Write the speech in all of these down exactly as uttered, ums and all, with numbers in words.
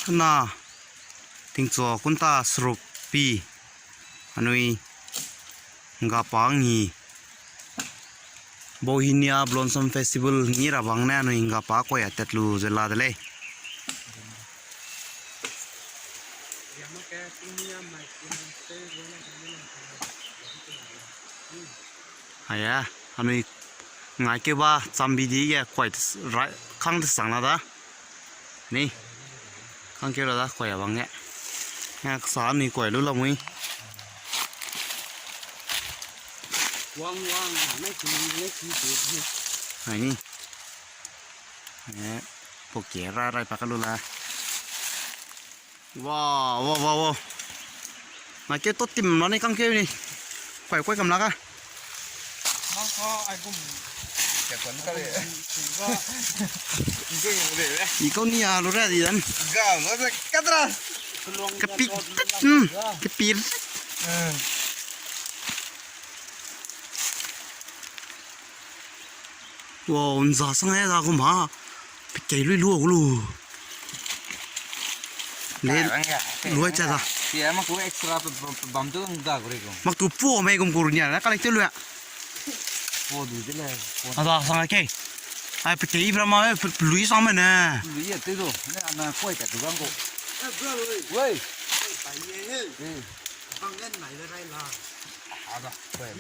Na, tingchua kunta seruk pi, anui, ngapa ngi, Bauhinia Blossom Festival ngi ra bang ne anui ngapa koi a tat lu ze la de lei. Haya, anui ngai keu ba chambi di ge koi tes-, rai, kang tesang la da. Ni, kang keu la da, koi a bang ge. Nga kesa anui koi lu la mui. Wang, wang, na, na, ki, na, ki, ki, ki. Hai ni. Eh, poke ra, rai pa ka lu la. Wa, wa, wa, wa. Na ke to tim na ni kang ke ni. Koi, koi kam la ka. Nang ka ai gum. Ke kon ka le. Gum, gum, gum, gum, gum. Ni ko ni a lu ra di dan. Ga, lo de ka tra. Kepi. Hmm, kepi. Hmm. Wow, nza sang e da gu ma. Pe kei lui lu gu lu. Le, lu ai cha da. Sia mak ku extra pe, pe, pe bam tu nda gu re gu. Mak tu po mei gum ku nia na ka le te lu. Po du de le. Po. A da sang ke. Ai pe kei bra ma pe, pe lui sang me ne. Lui ye te du. Ne na koi ka du bang ko. Wei. Bang gen nai le rai la. A da. Koi.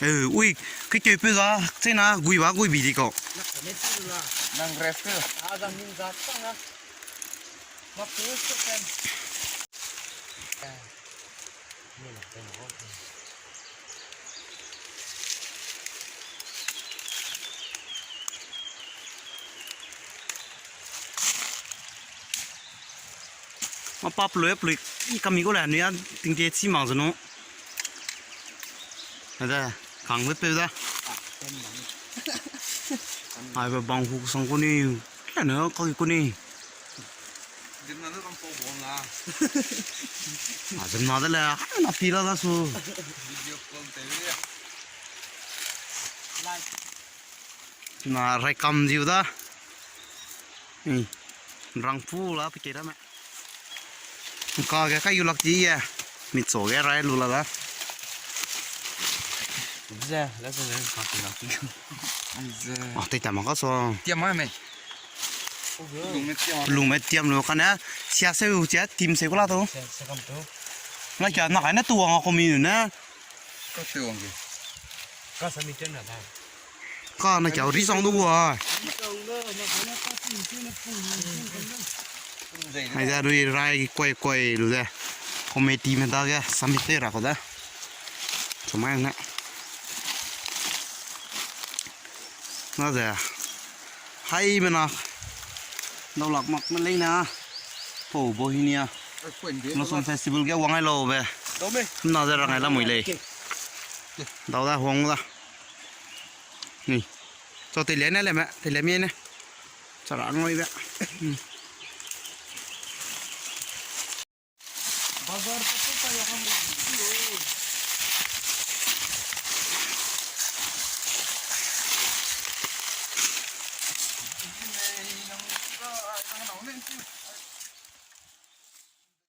Eh, ui, ke keu peu da, chena, gui ba, gui bi di kau. Nang rest. Ma pap lui, pap lui, i kami ko le, nui a tingte chi mak zenu. Ada, kang wet pe da. Ai ba bang hu sang ko ni, ka ne ka ko ni. Dim na de bang po bon la. A dim na de le, na pi la da su. Video call te ya. Like. Na rai kam ziu da. Ni, rang pu la pe ke da me. Ka ge kai yu lak ti ye. Mi cho ge rai lu la da. Ze, la ze, ze, ka ti lak ti. Ze. Ah, tei ta ma ka so. Tiam ma me. Lung me tiam. Lung me tiam lu ka ne. Sia se u sia tim se ko la to. Sia, sia kam to. Na kia, na kai na tu wang ko mi ne. Ka se wang ke. Ka sa mi tiam na da. Ka na kia ri sang du wa. Hai da rui rai koi koi lu de. Committee me da ge submit te ra ko da. Chumai ne. Na ze. Hai me na. Dau lak mak me lei na. Po bo hi ni a. Blossom Festival ge wang ai lau be. Na ze rang ai la mui lei. Dau da huang da. Ni. Cho te le ne le me, te le mi ne. Chara ngoi be. Hmm. Bazar pe ku pa ya ham ri